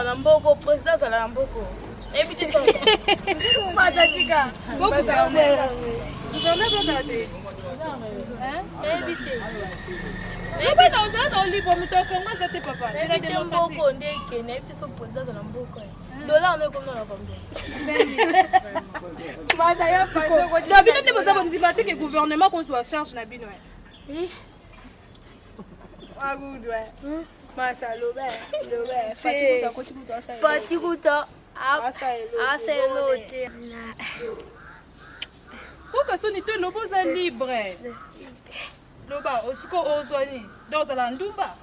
azala na mboko, président azala na mboko. Nayebi te soki. Mata tika. Gouverneur. Gouverneur azala te. Nayebi te. Loba na ozala na olibre moto ya Congo aza te papa. C'est la Nayebi te démocratie. mboko nde ekende, nayebi te soki président azala na mboko. Dollar no ekomi na combien? Donc bino nde boza bondima te ke gouvernement kozwa charge na bino. Eh. Fati kuta aselo te. Koka soni te loba oza libre. Loba osiko ozwa nini? Donc ozala ndumba.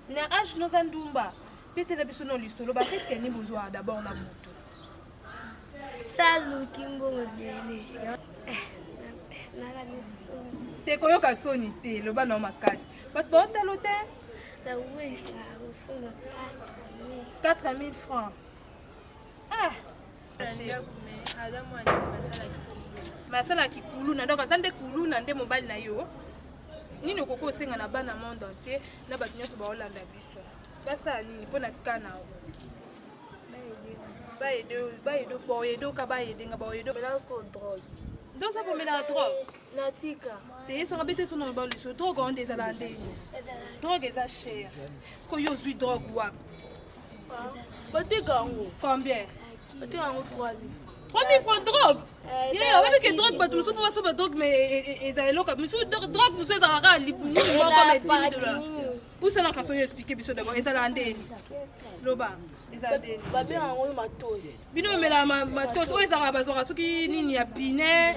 Na age noza ndumba. Betela biso no lisolo ba risque nini bozwa d'abord na butu. Taluki mbongo ebele. Te koyoka soni te loba na makasi. Bato baotalo te. Nawesa kosomba 4000 francs. Ah. Mais asalaki kuluna donc aza nde kuluna nde mobali na yo nini okoki osenga na bana monde entier na bato nyonso baolanda biso basala nini mpo na tika na yo baede baede baoyedoka bayedenga baoyedo nde oza komelaka drogue Natika. Te esanga bete sono loba liso drogue wana nde ezala ndenge drogue eza cher siko yo ozwi drogue wapi? Bateka yango. Combien? Bateka yango 3000. 3000 francs drogue? Ye oyebi ke drogue bato mosusu mpo basoba drogue mais eza eloko mosusu drogue mosusu ezalaka kaka nini moko mais 10 dollars. Pusana kasi oyo explike biso d'abord ezala ndeni loba eza ndeni. Babengaka yango matosi. Bino bomelaka matosi oyo ezalaka bazwaka soki nini ya pine.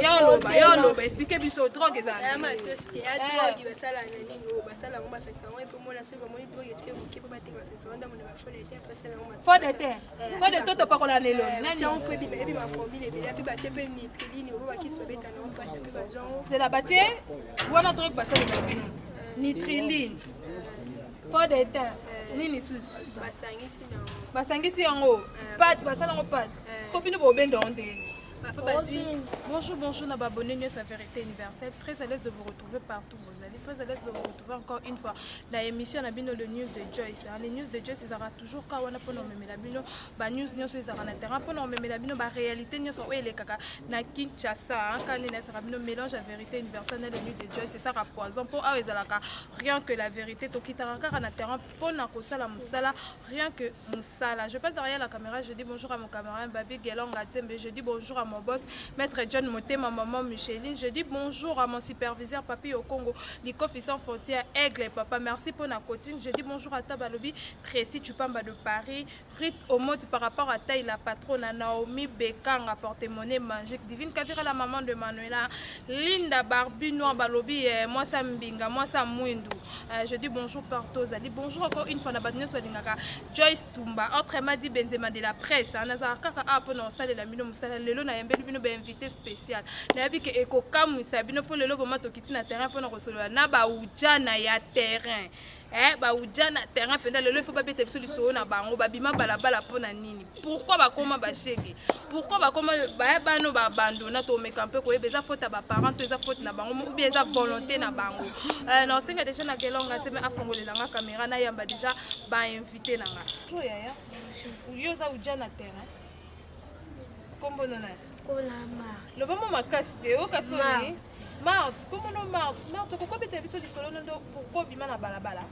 Ya oloba ya oloba explike biso drogue ezala. Matosi te ya drogue basala na nini oyo basala yango basangisa yango epe omona soki bamoni drogue etike moke mpo bateka basangisa yango ndambo na bafole te basala yango fode te fode to topakola na elongi nani yango mpo ebima ebima formule ebele mpe batie mpe nitriline oyo bakisi babeta na yango mpasi mpe bazwa yango zela batie wana drogue basalela bino nitriline fode te nini susu basangisi na yango basangisi yango pate basala yango pate siko bino bobenda yango ndenge. Papa bazwi. Bonjour, bonjour, na abonné News à Vérité Universelle. Très à l'aise de vous retrouver partout. Vous allez très à l'aise de vous retrouver encore une fois. La émission na bino le news de Joyce. Les news de Joyce, ils aura toujours ka wana pona memela bino ba news news ils aura na terrain pona memela bino ba réalité news oyo elekaka na Kinshasa. Kani na sera bino mélange à Vérité Universelle na le news de Joyce, c'est ça poison po awa ezalaka rien que la vérité tokitaka kaka na terrain pona kosala musala rien que musala. Je passe derrière la caméra, je dis bonjour à mon camarade Babi Gelonga Tsembe, je dis bonjour à mon boss Maître John Motema, maman Micheline, je dis bonjour à mon superviseur Papi Okongo, Likofi sans frontières, Aigle papa, merci pour la cotine. Je dis bonjour à Tabalobi, Tracy Chupamba de Paris, Ruth Omoti par rapport à Taï la patronne, Naomi Bekanga, porte-monnaie magique, Divine Kavira la maman de Manuela, Linda Barbino Balobi, moi ça Mbinga, moi ça Mwindu. Je dis bonjour partout, Zali. Bonjour encore une fois na bato nyonso balingaka Joyce Tumba, autrement dit Benzema de la presse. Nazala kaka awa mpona kosalela bino mosala lelo nayembeli bino ba invité spécial. Nayebi ke ekokamwisa bino mpo lelo vraiment tokiti na terrain mpona kosolola na baujana ya terrain. Bauja na terrain mpenza lelo ifo babeta biso lisolo na bango babima balabala mpona nini? Pourquoi bakoma bashege? Pourquoi bakoma baya bano babandona? Tomeka mpe koyeba eza faute ya baparent to eza faute na bango ou bien eza volonté na bango. Na osenga déjà na Gelonga te me afongolela nga caméra nayamba déjà bainvité na nga. Bonjour yaya, yo oza uja na terrain, kombo no nani? Loba mo makasi te oyoka soni. Marte, kombo no Marte. Marte, okoki obetela biso lisolo no ndo pourquoi obima na balabala?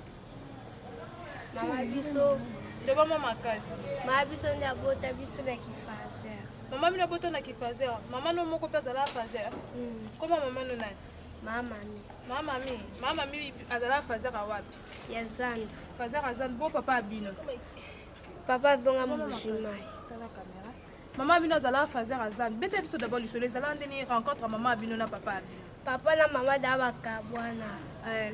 Mama biso. Loba mo makasi. Mama biso nde abota biso na kifazer. Mama bino abota na kifazer. Mama no moko mpe azala fazer. Koma mama no nani? Mama mi. Mama mi. Mama mi azala fazer awapi? Ya Zandu. Fazer ya Zandu. Bo papa abino. Papa azonga Mbujimayi. Tala caméra. Mama bino azala fazer ya Zandu. Bete biso d'abord lisolo ezala ndeni rencontre mama bino na papa abino. Papa na mama da bakabwana.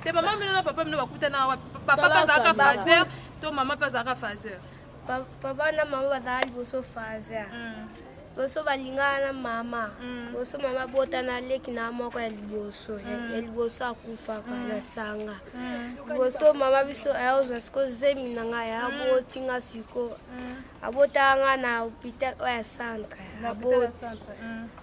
Te mama bino na papa bino bakutana wapi? Papa mpe azalaka fazer to mama mpe azalaka fazer? Papa na mama bazalaka liboso fazer. Liboso balingana na mama. Liboso mama bota na leki na moko ya liboso. Ya liboso akufaka na sanga. Liboso mama biso ayozwa siko zemi na ngai aboti nga siko. Abotaka nga na hôpital oyo ya centre. Aboti.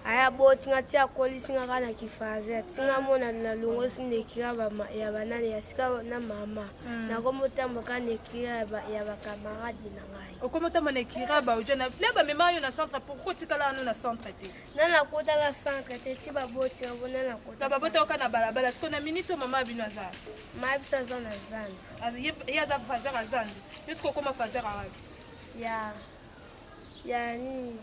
Aya aboti nga ti akolisi nga kaka na kifaze ti nga mona nalongosi na ekira ya banani ya sika na mama mm. nakomi otambola kaka na ekira ya bakamarade na ngai. Okomi otambola na ekira baojana fle bamema yo na centre pourkoi otikala wana na centre te? Na nakota na centre te ti baboti nga bona nakota. Babota oka na balabala siko na minute oyo mama bino aza? Mama biso aza na zando. Ye aza fazer azando yo siko okoma fazer awapi? Ya ya nini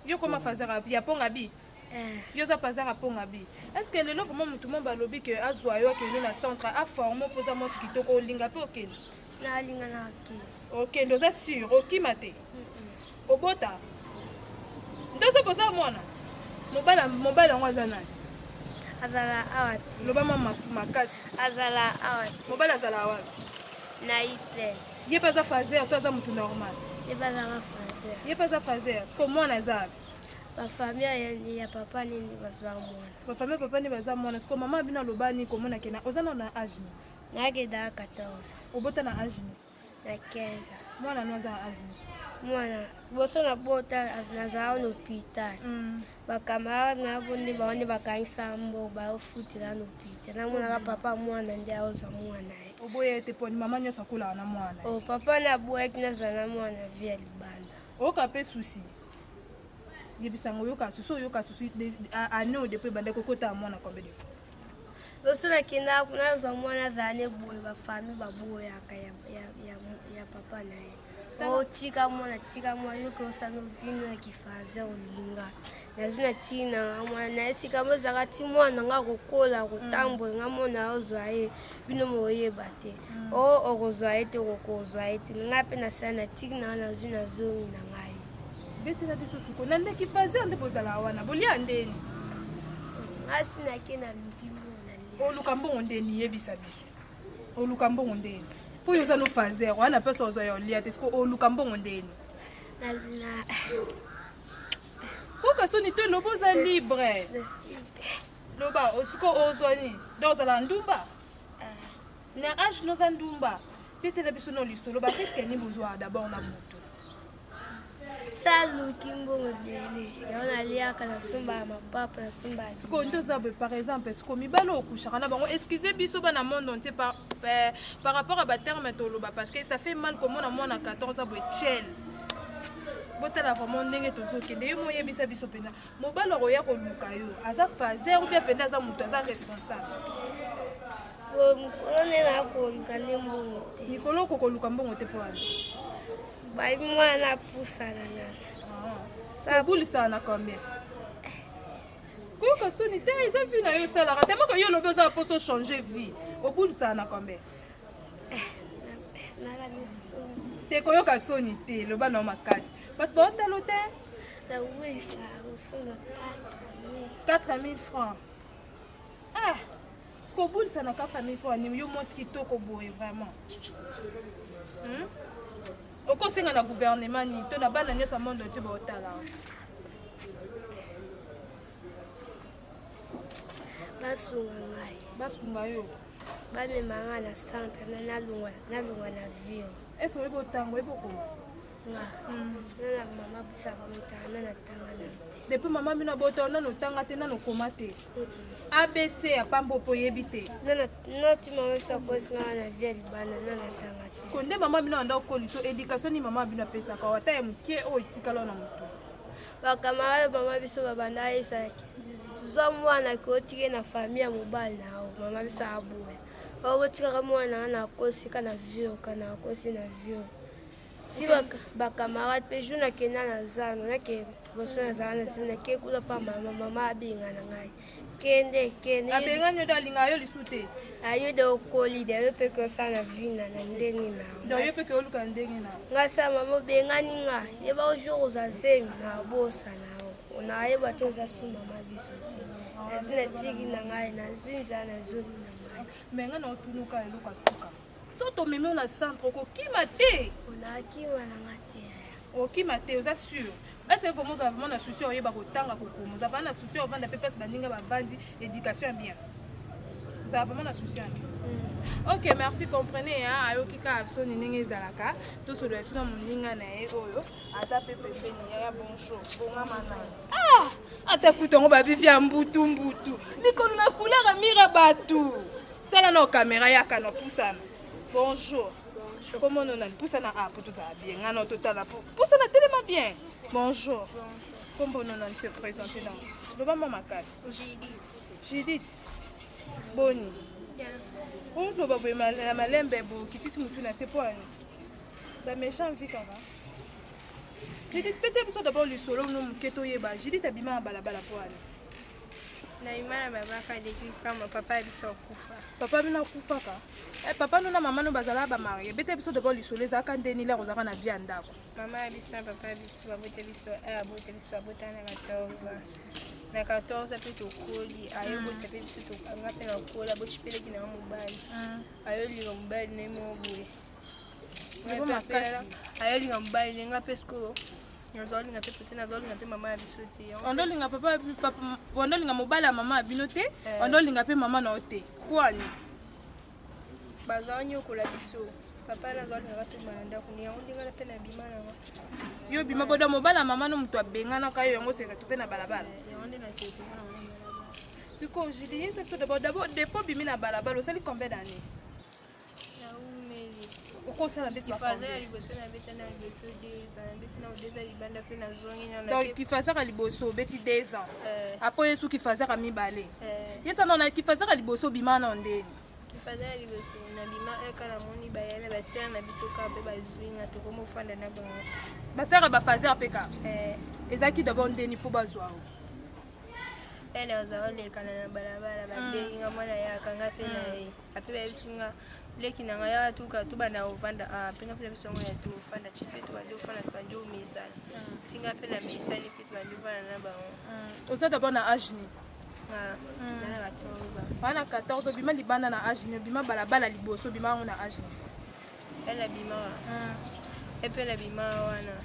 Yo koma fazara ya ponga bi eh. Yo oza fazara ponga bi. Est ce que lelo vraiment motu mo balobi ke azwa yo akende na centre aforme mpo oza mwasi kitoko olinga mpe okende? Nalinga na okende. Okende oza sur okima te? Obota nde oza boza mwana mobala mobali yango aza nani? Azala awa te. Loba mwa makasi. Azala awa te. Mobali azala wapi? Na iple. Ye mpe aza fazer to aza motu normal? Ye mpe azaka fazer. Ye mpe aza fazer. Siko mwana aza wapi? Bafamille ya papa nini bazwa mwana. Bafamille ya papa nini bazwa mwana. Siko mama bino aloba nini komona kena oza nano na age nini? Nakenda 14. Obota na age nini? Na 15. Mwana no aza na age nini? Mwana boso na bota nazala na hôpital. Bakamarade na bo nde bango nde bakangisa mbongo baofutela na hôpital. Namonaka papa mwana nde aozwa mwana ye. Oboya ete poni mama nyonso akolaka na mwana. Oh, papa na aboyaki nazala na mwana vie ya libanda. Oyoka mpe susi. Yebisa ngo oyoka susi, oyoka susi année oyo depuis ebandaki okota ya mwana combien de fois? Loso nakendaka kuna nazwa mwana azala ne boye bafamille baboyaka ya papa na ye. O tika mwana tika mwana yoki osala vino ya kifaze olinga. Nazwi na tina mwana na esika mozalaka ti mwana nga kokola kotambola nga mwana ozwa ye bino moyeba te. O okozwa ye te okokozwa ye te. Nga mpe nasala na tiki na nazwi nazongi na ngai. Betela biso suko na ndeki fazer nde bozala wana bolia ndeni. Nga si nake naluki mbongo nalia. Oluka mbongo ndeni yebisa biso. Oluka mbongo ndeni. Po yo oza no fazer wana pesa ozwa ya olia te siko oluka mbongo ndeni. Oka soni te loba oza libre. Loba osiko ozwa nini? Donc ozala ndumba. Na age noza ndumba. Betela biso no lisolo ba risque nini bozwa d'abord na butu. Taluki mbongo ebele yango naliaka nasombaka mapapa nasombaka. Sikoyo nde oza boye par exemple sikoyo mibali oyo okushaka na bango excuse biso bana monde entier par, par rapport à baterme toloba parce que ça fait mal komona mwana 14 ans boye tchel. Botala vraiment ndenge tozokende yo moyebisa biso mpenza mobali akoya koluka yo aza fazer ou bien mpenza aza moto aza responsable. Mokolo nde nakoluka nde mbongo te. Mikolo okokoluka mbongo te mpo wana bayebi mwana apusana nana. Obulisana na combien? Koyoka soni te eza vie na yo esalaka te moko yo olobi oza na mposa ochange vie obulisana na combien? Te koyoka soni te loba na yo makasi bato baotalo te. 4000 francs. Ah, kobulisa na 4000 francs nini yo mwasi kitoko boye vraiment. Okosenga na gouvernement nini to na bana nyonso ya monde entier baotala? Basunga ngai. Basunga yo. Bamema ngai na centre nalongwa na ville. Est-ce oyebi otanga oyebi okoma? Nga nana mama bisa bota nana tanga na te. Depuis mama bino abota nano otanga te nano okoma te. ABC ya pambo po oyebi te. Nana noti mama bisa kosi nga na vie ya libanda nana tanga te. Ko nde mama bino anda okoliso éducation ni mama bino apesaka ata ya moke oyo etikala na motu. Bakamarade mama biso babanda ayesaki zwa mwana ke otike na famille ya mobali na yo mama biso aboya. Oyo botikaka mwana na akosi ka na vie ka na akosi na vie. Ti bakamarade mpe jour nakenda na zano nake boso nazala na nsima nake kuna mpa mama mama abenga na ngai kende kende. Abengani yo do alinga yo lisu te. Ayo de okoli de yo mpe kosala na vie na na ndenge na yo. Yo mpe ke oluka ndenge na. Ngai sa mama obengani nga yeba jour oza zemi na bosana yo nayeba te oza su mama biso te. Nazwi natiki na ngai nazwi nzala nazongi na ngai. Me ngai na otunuka eloko atuka. So tomemi yo na centre okokima te. Onakima na nga te. Okima te oza sûr. Est-ce que vraiment oza vraiment na souci oyeba kotanga kokoma? Oza vraiment na souci ovanda mpe place baninga bavandi éducation ya bien. Oza vraiment na souci wana. Ok, merci, comprenez, hein, ayoki kaka soni ndenge ezalaka. Tosolola biso na moninga na ye oyo aza mpe pembeni. Yaya, bonjour, bongama nani? Ah, ata kutu yango babivi ya mbutu mbutu likolo na couleur ya mire bato. Tala na kamera yaka na pusana. Bonjour. Komono nani? Pusana a po tozala bien. Nga na totala po. Pusana telema bien. Bonjour. Kombo nani te présenter na. Loba mwa makasi. Judith. Judith. Boni. Oloba boye na malembe bokitisi motu na se po ani. Ba méchant vie kaka. Judith, pete biso d'abord lisolo no moke toyeba. Judith abima na balabala po ani. Nabima na babaka depuis kama papa ya biso akufa. Papa bino akufaka. Eh, papa no na mama no bazala ba marié. Bete biso d'abord lisolo ezalaka ndeni lero ozalaka na vie ya ndako. Mama ya biso na papa ya biso babota biso, abota biso babota na 14 ans. Na 14 mpe tokoli, ayobota mpe biso, nga mpe nakola, aboti mpe leki nanga mobali. Ayolinga mobali na ye moko boye. Yango makasi. Ayolinga mobali na ye, nga mpe sikoyo nazolinga mpe pote, nazolinga mpe mama ya biso te. Ondolinga papa, papa, ondolinga mobali ya mama ya bino te, ondolinga mpe mama na yo te. Kwani? Bazonyokola biso. Papa nazolingaka tobima na ndako, ni yango ndenge mpe nabima nango. Yo bima boda mobali ya mama no moto abenganaka yo, yango se retrouve na balabala. Yango nde nasetrouve nango na balabala. Sikoyo Judith, yebisa biso d'abord, d'abord depuis obimi na balabala osali combien d'années? Naumeli. Okosala ndeti ba Kifaza ya combien? liboso nabeta na liboso 2 ans, nabeti na 2 ans libanda mpe nazongi na Donc kifazaka liboso obeti 2 ans. Après yesu kifazaka mibale. Yesa na kifazaka liboso obima na ndeni. Kifaza ya liboso nabima eka namoni baya na basere na biso kaka mpe bazwi nga tokomofanda na bango. Basere bafazer mpe kaka. Ezalaki d'abord ndeni mpo bazwa yo. Ene azala olekana na balabala, babengi nga mwana yaka, nga mpe na ye ape bayebisi nga leki na nga yaka tuka tobanda ovanda mpe nga mpe na biso yango ya tofanda ti mpe tobandi ofanda, tobandi omesana ti nga mpe na mesani mpe tobandi ovanda na bango. Oza d'abord na âge nini? Nga na 14 ans. Wana na 14 obima libanda na âge nini? Obima balabala liboso obima yango na âge nini? Ene abima epe nabima wana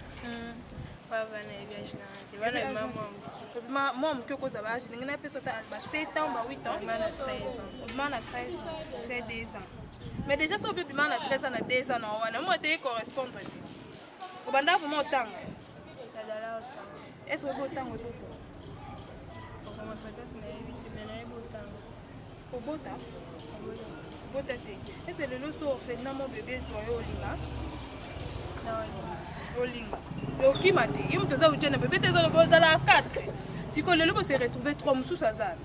wana yebi âge na nga te, wana bima mwa moke. Obima mwa moke, okozala ba âge ndenge napesa ata ba 7 ans, ba 8 ans? Bima na 13 ans. Obima na 13 ans, c'est 2 ans. Mais déjà so obi obima na 13 ans na 2 ans na wana mo te correspondre te. Obanda vraiment otanga? Nazala otanga. Est ce que oyebi otanga eboko? Okoma peut-être nayebi te, mais nayebi otanga. Obota obota te. Est ce que lelo so orphelinat mo bébé ezwa yo, olinga? Olinga okima te, ye moto aza utia na bébé te, ozala 4, sikoyo lelo bose retrouve 3, mosusu aza?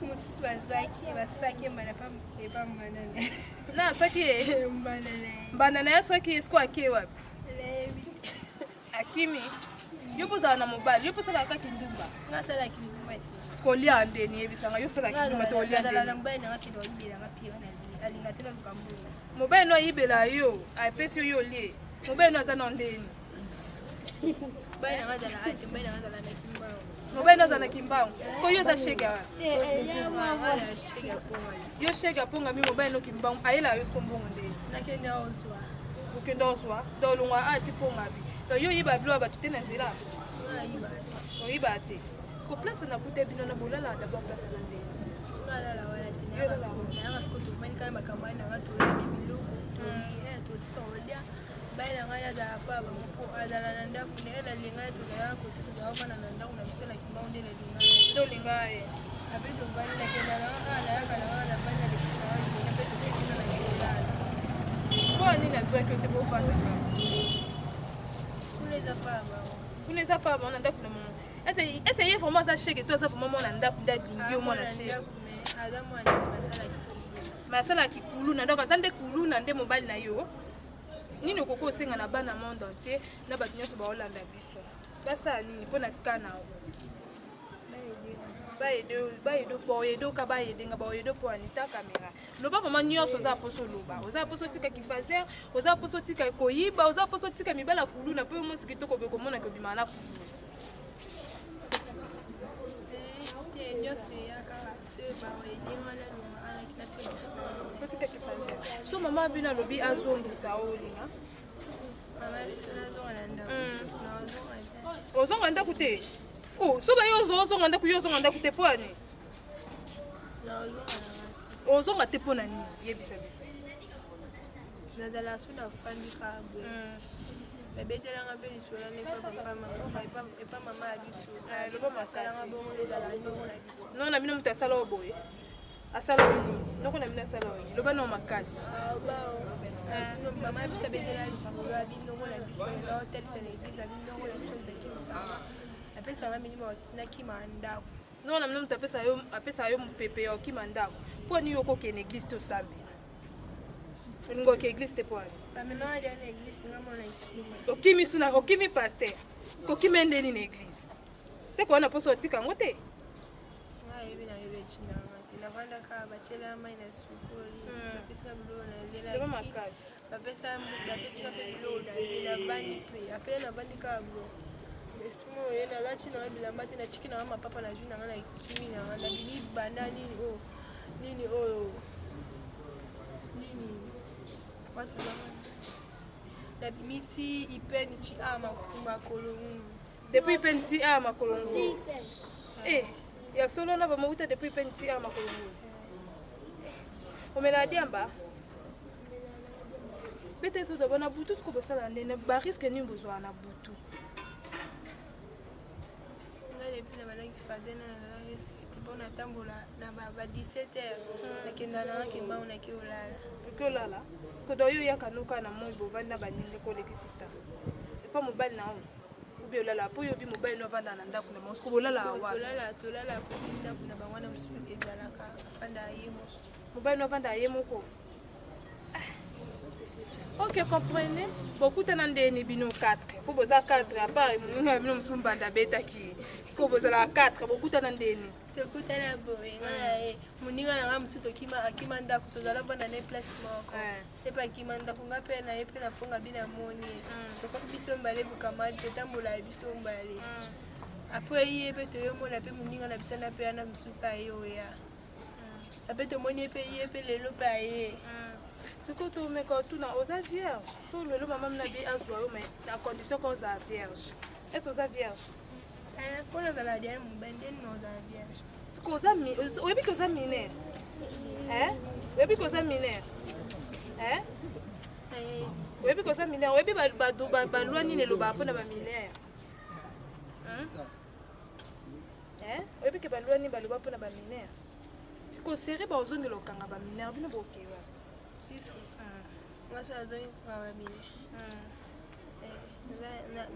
Mosusu bazwaki, baswaki mbana epa mbanana. Na aswaki ye? Mbana na ye. Mbanda na ye aswaki ye, sikoyo ake wapi? Nayebi. Akimi. Yo mpo ozala na mobali, yo mpo osalaka kaka kindumba? Nga asalaki ndumba te. Siko olia ndeni? Yebisanga, yo osalaka kindumba te, olia Nazala na ndeni? mobali nanga kende oyibelanga pire na vie, alinga te naluka mbongo. Mobali no ayibela yo, apesi yo, yo olie. Mobali no aza na ndeni? Mobali nanga azala ate, mobali nanga azala na Kimbangu. Mobali no aza na Kimbangu. Siko yo oza shege wana? Nga shege ya Ponga. Yo shege apongami, mobali no Kimbangu, ayelaka yo siko mbongo ndeni? Nakende ozwa. Okende ozwa, donc olongwa ati Pongabi, donc yo oyiba bilo ya bato te na nzela? Nga ayiba. Oyiba te. Siko place na kuta bino na bolala d'abord place na ndeni? Nga alala wana te, nayaka siko tovandi kaka makambo wana nanga, tolambi biloko, tolie, tosisa kolia. Mobali na ngai azala pa bango mpo azala na ndako na ye, nalinga ye, tozalaka kote, tozala kovanda na ndako na biso na Kimbangu nde nalinga ye. Nde olinga ye. Ape tovandi, nakenda nanga kaka, nayaka nanga, navandi na lekisi nanga libona mpe tokekina na kolala. Mpo nini azwaki yo te bovanda? Kuna eza pa ya bango. Kuna eza pa bango na ndako na mongo. Ese ye vraiment aza shege to aza vraiment mwana ndako nde alingi yo mwana shege? Aza mwana ndako, basalaki. Me asalaki kuluna, donc aza nde kuluna nde mobali na yo. Nini okoki osenga na bana monde entier na bato nyonso baolanda biso, basala nini mpo na tika na yo? Baede baoyedoka, bayedenga baoyedo mpo anita caméra. Loba vraiment nyonso oza mposo oloba. Oza mposo otika kifaser, oza mposo otika koyiba, oza mposo otika mibala ya kuluna, mpo yo mosi kitoko boye komonaka obimaka na kuluna. Te, nyonso eyaka se baoyede nga nalonga alaki natia. Otika kifaser. So mama bino alobi azongisa, olinga? Mama biso nazonga na ndako, nazonga te. Ozonga ndako te? Oh, so baye ozonga ndako, yo ozonga ndako te mpo ani? Nazonga na nga te. Ozonga te mpo na nini? Yebisa biso. Nazala so nafandi kaka boye, babetelanga mpe lisolo na epa mama ya biso. Loba makasi. Asalanga bongo, ezala bongo na biso. Non, na bino moto asala oyo boye, asala oyo nini? Noko na bino asala oyo, loba nao makasi. Mama ya biso abetela lisolo ya binongo na biso, naotalisa na église ya binongo na biso, ezakimisanga, apesanga milimo nakima ndako. Noko na bino moto apesa yo mopepe ya okima ndako. Mpo nini okokende église te? Osambela, olinga oke église te mpo ani? Bamemanga dia na église, nga mona ekima. Okimi suna, okimi pasteur, siko okimi ndeni na église seko wana mposo otika yango te. Nga yebi, nayebi etindanga te, navandaka, batiela mai na sukoli, bapesanga biloko Loba nazelaki. Makasi. Bapesinga mpe biloko nalie, navandi mpe apele, navandi kaka bo esprit moko ye, nalati nanga bilamba te, natiki nanga mapapa, nazwi nanga, nakimi nanga, nabimi banda nini oyo, nini oyo, nini wapi, nabimi ti ipeni ti a makolo. Depuis mpe nti a makolo ngulu eh, ya solo na bamauta depuis mpe nti a makolo ngulu. Omela diamba peut-être so d'abord na butu siko bosala ndene, barisque nini bozwaka na butu? Ngai depuis na bandaki fadena, nazalaki esike mpo natambola na ba 17 heures, nakenda nanga kimbangu, naki olala. Oki olala siko do yo oyaka noka na moi, bovandi na baninga, kolekisi ta epa mobali na yo obi olala mpo yobi mobali no avanda na ndako na bango, siko bolala wapi? Tolala koti ndako na bango wana, mosusu ezalaka afanda ye mosu. Mobali no avanda ye moko. Ok, comprenez, bokutana ndeni bino 4? Mpo boza 4, à part moninga ya bino mosusu mbanda abetaki, siko bozalaka 4, bokutana ndeni? Tokutana boye, nga na ye, moninga na nga mosusu, tokima, akima ndako, tozala vanda na ye place moko. Ye mpe akima ndako, nga mpe na ye mpe naponga bino, amoni ye, tokomi biso mbale bokamati, totambola ya biso mbale. Après ye mpe toyomona mpe moninga na biso na mpe wana mosusu mpe aye oya ape, tomoni ye mpe, ye mpe lelo mpe aye. Sikoyo tomeka otuna, oza vierge to lelo mama mina bi azwa yo, mais na condition ka ozala vierge? Est ce oza vierge? Mpo nazala dia mobali ndeni na ozala vierge? Sikoyo oza oyebi ke oza mineur, hein? Oyebi ke oza mineur, hein? Oyebi ke oza mineur? Oyebi baloi nini elobaka mpona bamineur? Oyebi ke baloi nini baloba mpona bamineur? Sikoyo sere baozongela okanga bamineur, bino bokewa. Nga so azongi kokanga babine,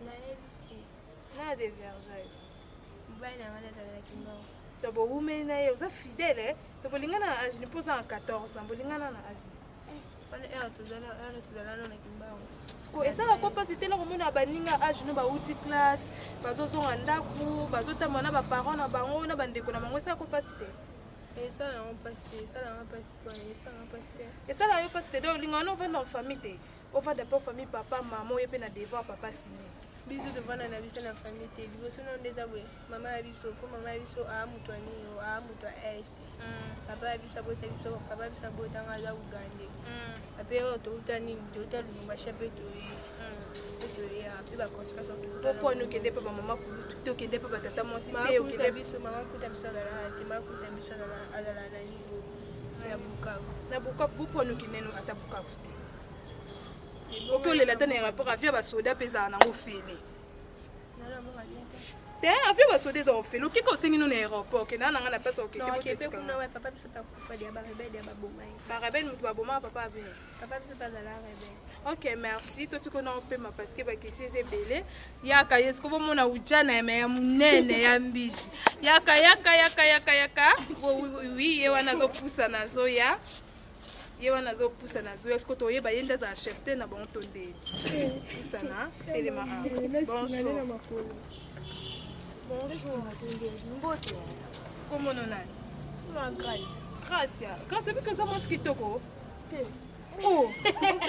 nayebi te. Na dévierge? Mobali na nga nazalaki mbongo. To bowumeli na ye, oza fidèle? To bolingana na age ni? Mpo oza na 14 ans, bolingana na age ni? Wana ere tozala, ere tozala nano na kimbangu. Siko esalaka mpasi te na komona baninga age no bauti classe, bazozonga ndako, bazotambola na baparent na bango, na bandeko na bango? Esalaka mpasi te? Esala yango mpasi te, esala yango mpasi te, esala yango mpasi te. Esala yo mpasi te? Donc olingaka na ovanda en famille te? Ovanda mpe famille, papa, mama, oye mpe na devoir papa sine? Biso tovanda na biso na famille te. Liboso nano nde eza boye, mama ya biso, mpo mama ya biso aa moto ya nini, aa moto ya Est. Papa ya biso abota biso, papa ya biso abotanga aza Ugande. Ape oyo touta nini, touta Lubumbashi, ape toye, mpe toye ape baconséquence. Po poni okende mpe bamama kulutu te, okende mpe batata mwasi te? Okende Okende biso, mama kuta biso azalaka te, mama kuta biso azala na nini, ya Bukavu. Na Bukavu. Boponi okende no ata Bukavu te, oki olela ata na aéroport, avion ya basoda mpe ezala nango fele. Nana mboka bien te. Te, avion basoda eza ofele, okeka osengi no na aéroport, okenda na nga na place okeke. Non, oke mpe kuna wa papa biso takufa dia barebele, dia baboma ye. Barebele moto babomaka papa abino? Papa biso mpe azala rebelle. Ok, merci. Totika na opema parce que baquestion eza ebele. Yaka ye siko bomona ujana ya ya monene ya mbiji. Yaka, yaka, yaka, yaka, yaka. Oui, ye wana azopusana, azoya, ye wana azopusana, azoya. Siko toyeba ye nde azala chef te na bango to ndeni. Pusana, telema awa. Bonjour, bonjour. Mbote. Komono nani? Ma Grâce. Gracia, Grâce, oyebi oza mwasi kitoko. Te. Oh,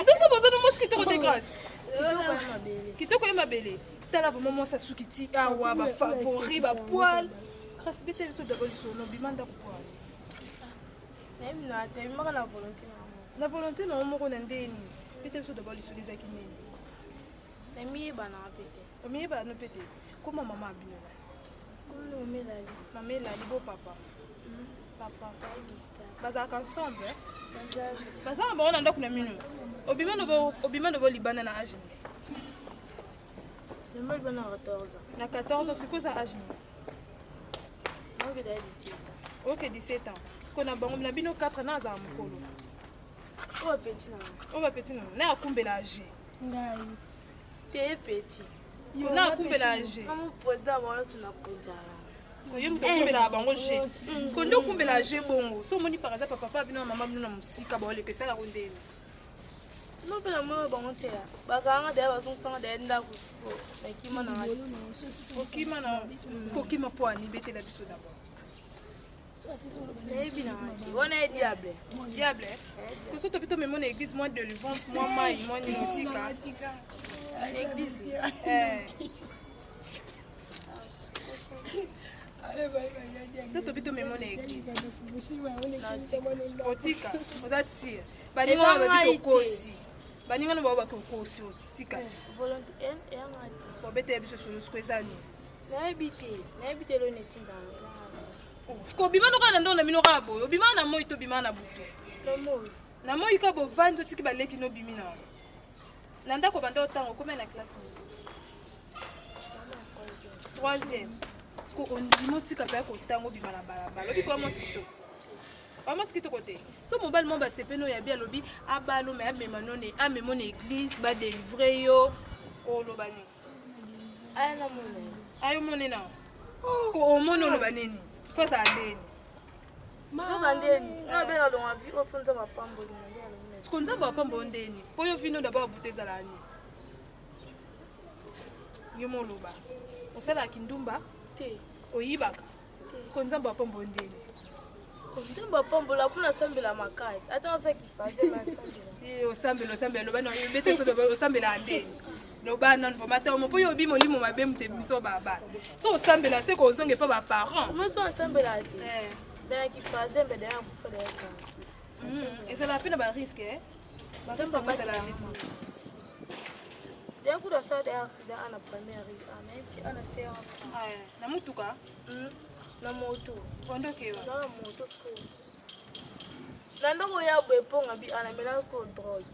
ndoso boza no mwasi kitoko te, Grâce? Kitoko ya mabele. Kitoko ye mabele. Tala vraiment mwasi asuki ti awa, bafavori, bapoil. Grâce, bete biso d'abord lisolo, bima ndako poil. Nayebi na te, bimaka na volonté na yango. Na volonté na yo moko na ndeni? Bete biso d'abord lisolo, ezalaki nini? Namiyebanaka mpe te. Omiyebana no mpe te? Koma mama abino na? Komi omelali. Mama elali bo papa? Papa. Bazalaka ensemble? Eh? Baza na bango na ndako na mino. Obima no obima no libanda na age nini? Obima libanda na 14 ans. Na 14 ans, sikoyo oza age nini? Oke 17 ans. Oke 17 ans. Sikoyo na bango na bino 4 na azala mokolo. Oyo petit na nga. Oyo petit na nga. Na akumbela age. Ngai. Te petit. Na akumbela age. Na mo président bango nyonso na konjala. Yo moto okumbelaka bango je. Sikoyo nde okumbela je bongo. So omoni par exemple papa bino na mama bino na mosika baoleka esalaka ndeni. No mpe namona bango te bakanga daya bazongisanga daya ndako siko nakima na okima na siko okima mpo ani betela biso d'abord. Nayebi na nga te wana ye diable. Diable soso topi tomemo na église mwa délivrance mwa mai mwa nini osika église. To topi tomemo na église otika oza sire baninga wana babi tokosi baninga no bao bakokosi otika Volonté eyanga te. Obetela biso solo siko eza nini? Nayebi te, nayebi te eloni etinda yango. Kobima no kaka na ndongo na bino kaka boye obima na moi to obima na butu? Na moi. Na moi kaka bovandi otiki baleki no obimi na yango na ndako banda otanga okomi na classe nini? Troisième. Siko ondima otika mpe kotanga obima na balabala obi koya mwasi kitoko bamwasi kitoko te so mobali moko basepeni oyo yabi alobi abalo me amema none amema na église badelivre yo oloba nini? Aya na mona. Ayo mone na ko omoni oloba nini? Fo azala ndeni? Yoka ndeni nga be nalonga vi oso nzambe apamboli na nde alongi na siko nzambe apambo ndeni mpo yo vino d'abord abuta ezala nini? Yo mo oloba osalaka kindumba te? Oyibaka? Siko nzambe apambo ndeni? Nzambe apambola mpo nasambela makasi ata nasaki faze nasambela. Osambela osambela loba na bete so osambela ndeni loba nano vraimen ata omo mpo yo obi molimo mabe moto ebiso babala so osambela se kozonga epa baparent. Moso asambela te me na kifaze mbe daya kufa daya kaka. Ezalaka mpe na bariske bariske yango ezalaka neti Daya kuta asala daya accident ana première ana yebi ana sera. Na mutuka? Na moto. Ondokewa na moto sikoyo na ndoko ya boye mponga bi ana mela sikoyo drogue.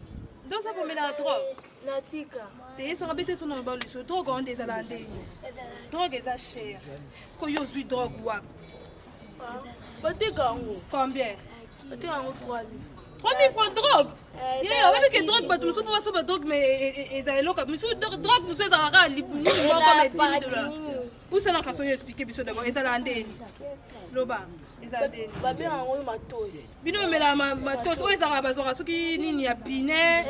Nde oza komelaka drogue? Natika. Te esaka bete so na loba liso drogue wana nde ezalaka ndenge drogue eza cher sikoyo yo ozwi drogue wapi? Bateka yango. Combien? Bateka yango 3000. 3000 francs drogue ye oyebi ke drogue bato mosusu mpo basoba drogue mais eza eloko mosusu drogue mosusu ezalaka kaka nini moko mais 10 dollars pusanaka so oyo explike biso d'abord ezalaka ndeni loba eza ndeni. Babenga yango matosi. Bino omelaka matosi oyo ezalaka bazwaka soki nini ya pine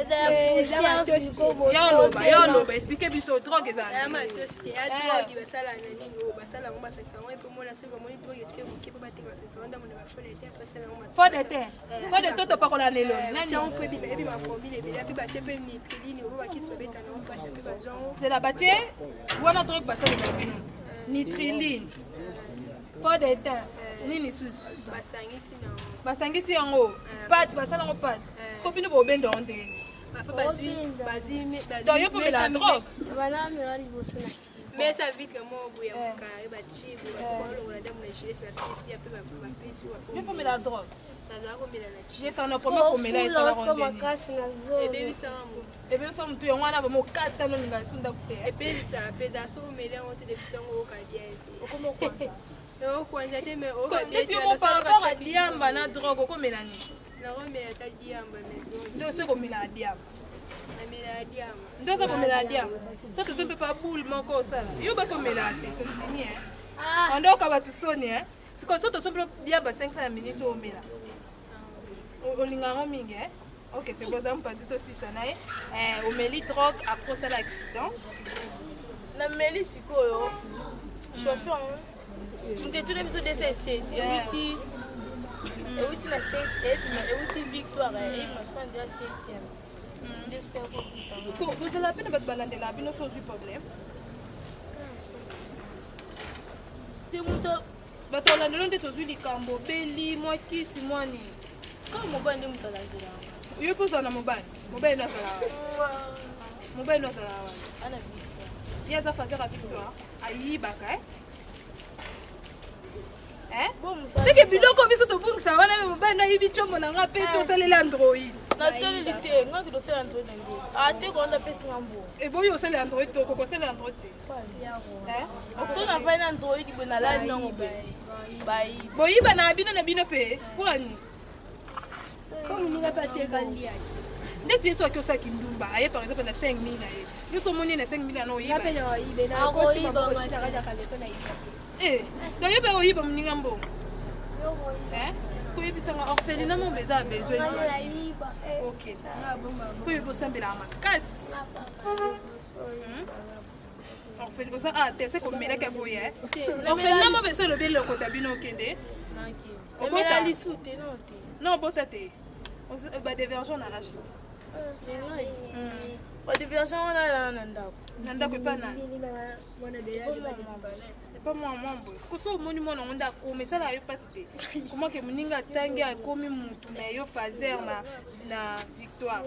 ya oloba ya oloba explike biso drogue ezala Ya matosi te, ya drogue basala na nini oyo basala yango basangisa yango epe omona soki bamoni drogue etike moke mpo bateka basangisa yango ndambo na bafole te basala yango. Fo de te fo de to topakola na elongi nani? Yango mpo ebima ebima formule ebele mpe batie mpe nitriline oyo bakisi babeta nango mpasi mpe bazwa yango. Zela batie wana drogue basalela bino nitriline fo de teint nini susu? Basangisi nango. Basangisi yango pate basala yango pate siko bino bobenda yango ndenge Papa bazwi bazwi donc yo mpo omela drogue. Bana mela liboso na ti. Mesa vitre moko boye ya mokare batie boye bato balongola ndambo na gilet bapesi ya mpe bapesi. Yo mpo omela drogue? Nazala komela na chi. Ye sana première komela esalaka siko ndeni? Makasi na zolo. Ebebisaka motu. Ebebisa motu yango wana bamokata nolinga esu ndako te. Ebebisaka mpenza so omeli yango te depuis ntango oyoka bien te. Okoma okwanza. Okwanza te mais oyoka bien neti te. yo mo par rapport a diamba na drogue okomela nini? Nakomela ata diamba mais drogue. Nde ose komela diamba? Namela diamba. Nde oza komela diamba so tozo mpe pa boule moko osala yo bakomela te tondimi andoka bato soni sikoyo so toso mpe diamba 500 ya minute oyo omela olinga yango mingi. Ok, c'est bon, oza mopanzi tosisa na ye omeli drogue après osala accident. Nameli sikoyo chauffeur moto etuna biso dc7 ewuti ewuti na ewuti victoire eyebima siko na nzela 7e nde sikoyo kokuta. Kozala mpe na bato balandelaka bino so ozwi problème? Te moto bato balandela nde tozwi likambo obeli mwa kisi mwa nini? Kaka mobali nde moto alandela. Yo mpe ozala na mobali? Mobali no azala mobali no azala wana? Ana victoire. Ye aza fazer ya victoire ayibaka. Bo mosala. Seke biloko biso tobungi. Okosa wana mobali nayibi combo na nga apesi osaleli android. Nasaleli te, nga kende osala android na nge. Ate konda apesi nga mbongo. Eboyi osala android te, okoki kosala android te. So navai na android boye nalali nango boye. Bayibi. Boyiba na bino na bino mpe mpo ani? Po moninga mpe ateka liati. Ndeti ye soki osalaki ndumba aye par exemple na 5000 na ye yo so omoni ye na 5000 na oyiba Nga mpe na oyibe na okoti maboko na kati ya kaleso na yiba. Eh, donc yo mpe oyiba moninga mbongo koyebisanga orphelinat mo eza besoin ok po oyebi osambelaka makasi orphelinat oza a te se komelaka boye orphelinat mo beso elobi elokota bino okende obota lisu te non te non obota te badevergent na age Badiversion wana elala na ndako. Na ndako epa nani? Epa mwa mwa boye. Siko so omoni mwana yango nde akoma esalaka yo mpasi te. Koma ke moninga atangi akomi mutu mais yo fazer na, na victoire.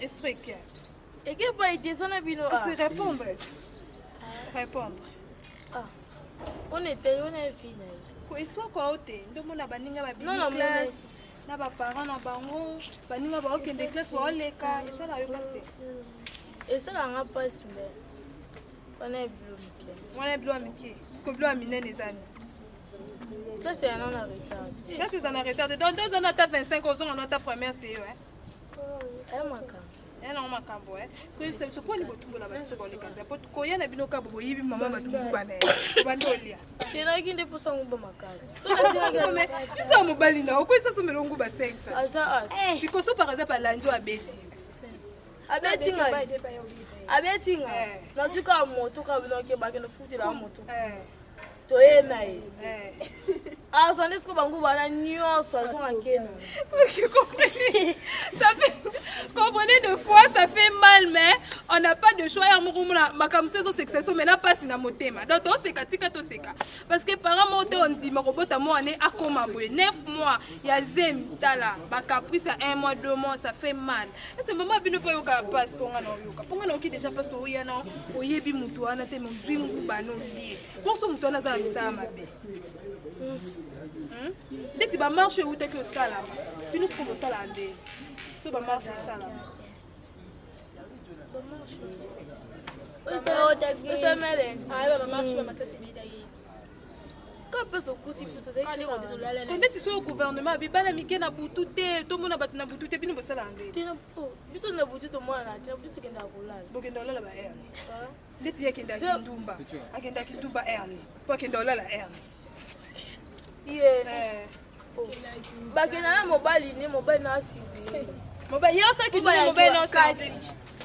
Esprit eke. Eke pa ete eza na bino. Kasi répondre. Répondre. Ah. On était on a vie na ye. Ko eswaka yo te nde omona baninga babimi classe na baparent na bango baninga baokende classe baoleka esala yo mpasi te. Esala nga mpasi me wana ya bilo mike. Wana ya bilo ya mike. Siko bilo ya minene eza nini? Classe ya na retard. Classe eza na retard. Donc oza na ata 25 ozonga na ata première CE. Eh makambo. Ya nango makambo eh. Koyebisa biso mpo nini botumbola bato soki boleka nzela mpo koya na bino kaka boyibi mama bato nguba na ye obandi olia. Tenaki nde mposa nguba makasi. Sisa mobali na okoyisa somela nguba 500. Aza a. Sikoso par exemple alandi oyo abeti yo. Abeti ngai. Abeti ngai. Nazwi kaka moto kaka bino ke bakende futela moto. Toye na ye. Azwa nde sikoyo banguba wana nyonso azonga nkeno. Ça fait, comprenez de fois ça fait mal mais on n'a pas de choix ya moko mona makambo so ezosekisa so maintenant mpasi na motema donc toseka tika toseka parce que parent moko te ondima kobota mwana akoma boye 9 mois ya zemi tala bacaprice ya 1 mois 2 mois ça fait mal ese mama bino mpe oyokaka mpasi mpo nga na oyoka mpo nga nayoki déjà mpasi oya na oyebi motu wana te mais ozwi nguba na olie mposo motu wana aza na misala mabe ndeti bamarche eutaki osalama bino siko bosalaka nde so bamarche esalama ndeti soki gouvernement abi bana mike na butu te tomona bato na butu te bino bosalaka nde biso na butu tomonana te na butu tokendaka kolala bokenda kolala ba heure ndeti ye akendaki ndumba akendaki ndumba heure po akenda kolala heure ye bakenda na mobali ne mobali na asivile mobali ye osalaki ndumba mobali na kasi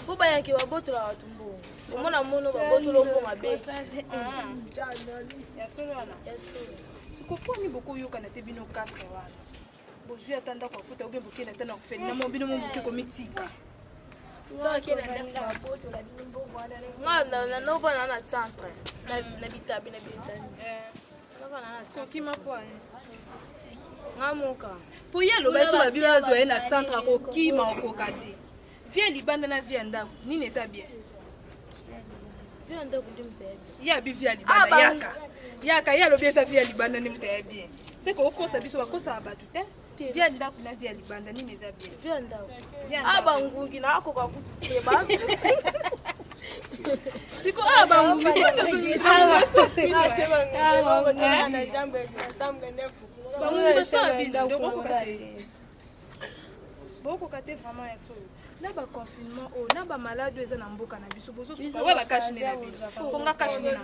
po bayaki babotolaka bato mbongo omona mono babotolo mbongo abeti ya solo wana siko mponi bokoyokana te bino 4 wana bozwi ata ndako ya futa obien bokende ata na kofeli na mo bino mo boke komitika nga naovanda na centre na bitabe na bitani okima po nga moka po ye aloba so babino azwa ye na centre akokima okoka te vie libanda na vie ya ndako nini eza bien vie ya ndako nde moto ya bien ye abi vie ya libanda yaka yaka ye alobi eza vie ya libanda nde moto ya bien seke okosa biso bakosaka bato te vie ya ndako na vie ya libanda nini eza bien vie ya ndako a bangungi na akoka kutu te basi siko a bangungi bangungi basala bino nde okokoka te bokoka te vraiment ya solo na baconfinement oyo na bamaladi oyo eza na mboka na biso bozosuka bakashine na biso mponga kashine na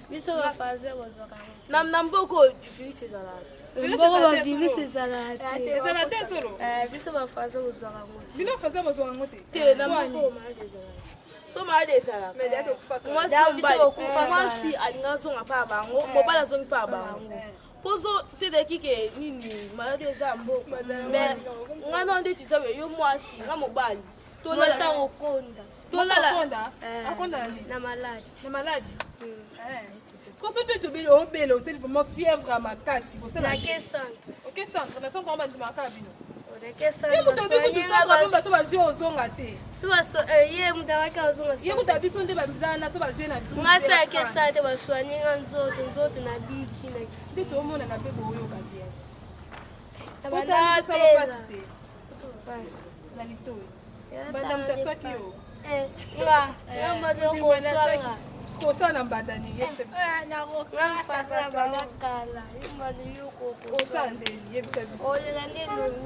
biso bafaze bozwaka na mboka oyo virus ezalaka mboko bavirus ezalaka te ezala te solo biso bafaze bozwaka yango bino faze bozwaka yango te te na mboka oyo maladi ezalaka so maladi ezalaka mwasi alinga azonga mpa ya bango mobali azongi mpa ya bango poso sedeki ke nini maladi eza ya mboka mais nga na nde tisabe yo mwasi nga mobali mwasi akokonda tolala akonda na maladi na maladi koso mpe tobeli obela osali vraiment fièvre ya makasi nake centre oke centre na centre yango bandimaka kaka bino. Ye moto obi kutu soka mpe baso bazwi ozonga te. Eh, ye moto awaki azonga. Ye kutu biso nde bazana so bazwi na Nga sa ke sa te baswani nga nzoto nzoto na biki na. Nde toomona na mpe boyoka bien. Banda pasi te. Na litoyi. Banda moto aswaki yo. Eh, nga, nga mbanda koswanga. Kosala na mbanda nini yebisa biso. Eh, nga mfaka banda kala. Yo mbanda yo koko. Osala ndeni yebisa biso. Olela nde elongi.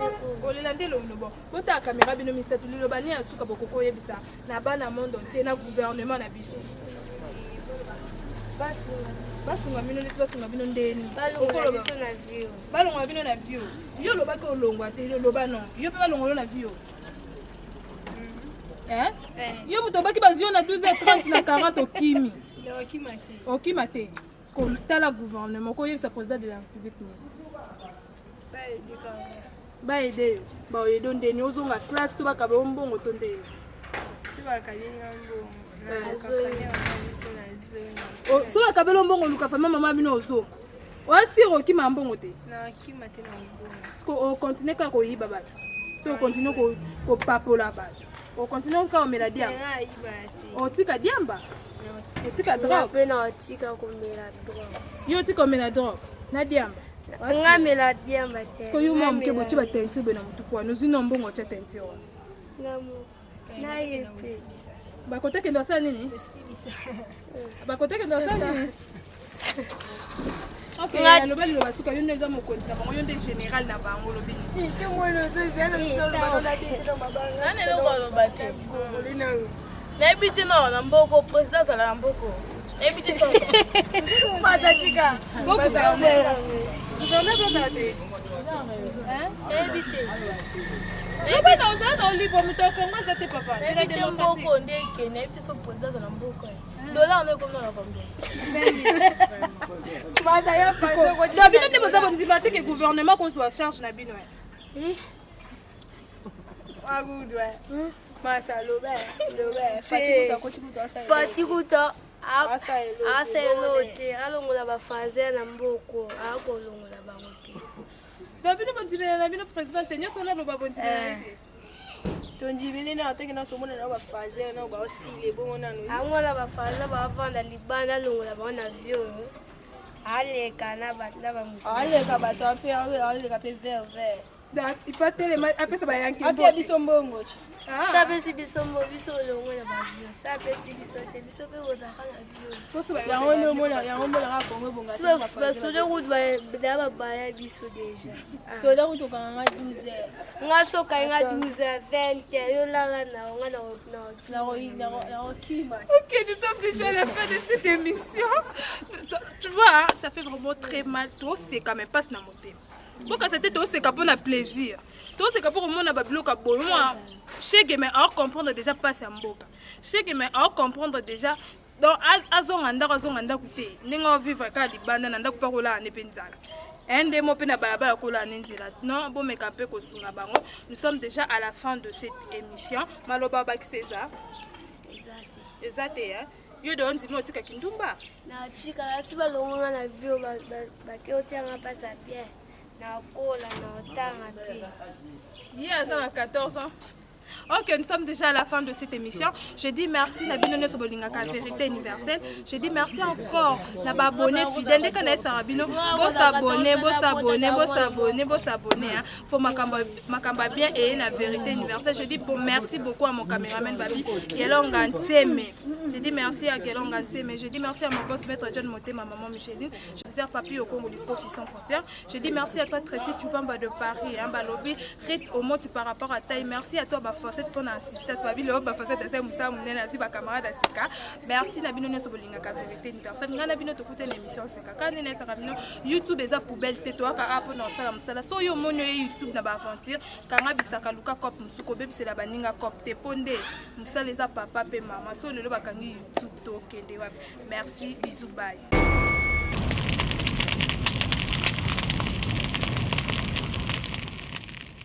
Olela nde elongi bon. Botala kamera bino misato liloba nini ya suka bokoki koyebisa na bana monde entier na gouvernement na biso. Basunga bino neti basunga bino ndeni. Balongola biso na bino na vie. Yo olobaki olongwa te, loba non. Yo mpe balongola na vie. Eh? Eh. Yo moto obaki bazwi yo na 12h30 na 40 okimi. Okima te. Tala gouvernement koyebisa président de la république nini. Baede yo, baoyede ndeni ozonga classe to bakaba yo mbongo to ndeni. So bakabeli yo mbongo oluka famille mama bino ozonga. Oasire okima mbongo te. Siko okontinue kaka koyiba bato to okontinue kopapola bato okontinue kaka komela diamba otika diamba otika drogue mpe na otika komela drogue yo otika komela drogue na diamba nga mela diamba te ko yo mwa moke botie bateinture boye na motuku wana ozwi na mbongo otya teinture wana naye mpe bakote kende osala nini bakote kende osala nini Ok, aloba liloba suka yo nde oza mokonzi na bango yo nde général na bango olobi nini nani eloko aloba te nayebi te na na mboko président azala na mboko nayebi te gouverneur ozala te nayebi te loba na ozala na olibre moto ya kongo aza te papa nayebi te mboko nde ekende nayebi te so président azala mboka dollar no ekomi na combien na bino nde boza bondima te ke gouvernement kozwa charge na bino eh. Fati kuta aselo te alongola bafazer na mboko akolongola bango te na bino bondimela na bino président te nyonso wana aloba bondimela ye te tondimeli na ataki na tomona na bafazer na baosile bongo nano yango wana bafazer bavanda libanda alongola bango na vie oyo aleka na bamoto aleka bato ape aleka mpe vert vert Il faut atelema apesa bayanke apia biso mbongo ti ah. sa apesi biso mbo biso olongwe na bavio sa apesi biso te biso mpe bozalaka na vio yango nde omona yango omonaka kongo ebonga basoda kutu da babaya biso deja ah. soda kutu okanga nga 12 heures nga so okangi nga 12 heures 20 heures yo lala na nga nakokima Ok, nous sommes déjà à la fin de cette émission. Tu vois, ça fait vraiment très mal. Toi, c'est quand même pas na motema. bokasa te toseka mpo na plaisir toseka mpo komona babiloko ya boye mwa shege me aocomprendre déjà mpasi ya mboka shege me aocomprendre déjà donc azonga ndako azonga ndako te ndenge aovivre kaka libanda na ndako mpe akolala ne mpe nzala nde mo mpe na balabala kolala ne nzela non bomeka mpe kosunga bango nous sommes déjà à la fin de cette émission maloba bakisa eza eza te yo de ondimi otika kindumba natika asi balongo nga na bio bake otianga mpasa bien nakola na otanga mpe ye aza na 14 ans Ok, nous sommes déjà à la fin de cette émission. Je dis merci na bino nyonso bolingaka vérité universelle. Je dis merci encore na ba abonnés fidèles ndeka na esara bino. Bo s'abonner, bo s'abonner, bo s'abonner, bo s'abonner hein pour makambo makambo bien et la vérité universelle. Je dis bon merci beaucoup à mon caméraman Babi Gelonga Ntseme. Je dis merci à Gelonga Ntseme. Je dis merci à mon boss maître John Moté, ma maman Micheline. Je sers Papi au Congo du Kofi sans frontières. Je dis merci à toi Tracy Chupamba de Paris, hein, Balobi, Rit Omonti par rapport à taille. Merci à toi Bafacette pour assistance. Babi le Bafacette c'est Moussa Mounene asi ba camarade asika. Merci na bino nyoso bolingaka vérité universelle. Nga na bino tokuta na émission seka. Kana nene saka bino YouTube eza poubelle te toaka a pona osala musala. So yo moni yo YouTube na ba aventure, kanga bisaka luka cop musuko bebisela baninga cop te po nde musala eza papa pe mama. So lelo bakangi YouTube tokende wapi. Merci, bisous bye.